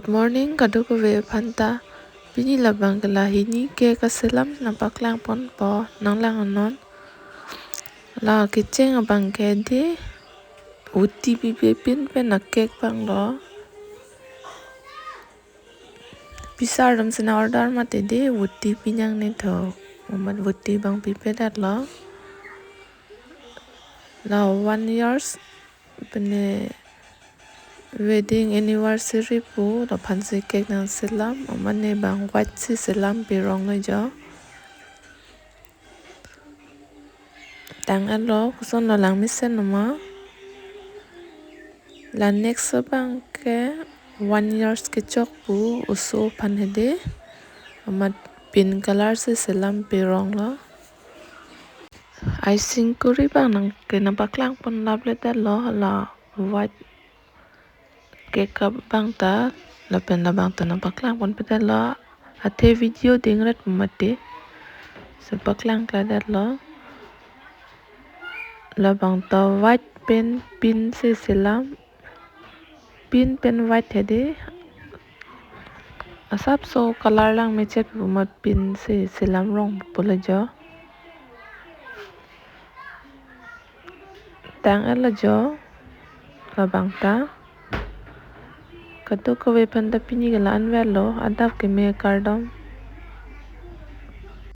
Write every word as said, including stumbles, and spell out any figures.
Good morning, kadokave aphanta. Pini labang ke la hini cake aselam nangpaklang ponpo, nanglang non. La kecheng abang ke de, voti pipe pin pen a cake abang lo. Pisa ardom si nang order mate de, voti pinang ne tho. Amat voti abang pipedet lo. La one years pene wedding anniversary pu, laphan si cake nangselam, amat ne abang white si selam pirong lo jo. Tang-et lo, koson lo langmesen noma. La next abang ke one years kechok pu oso aphan hedi. Amat pink color si selam pirong lo. Icing kuri abang nang ke nangpaklang pon lapledet lo, la white cake abang ta, lapen labang ta nangpaklang ponpedet lo. Athe video dingret mati. Si paklang kladet lo. Labang ta white pen pink si selam. Pink pen white hedi. Asapso color lang mechet pu amat pink si selam rong pulo jo. Tang-et lo jo, labang ta. Kadokave aphanta pini ke la-an ver lo, adap keme kardom.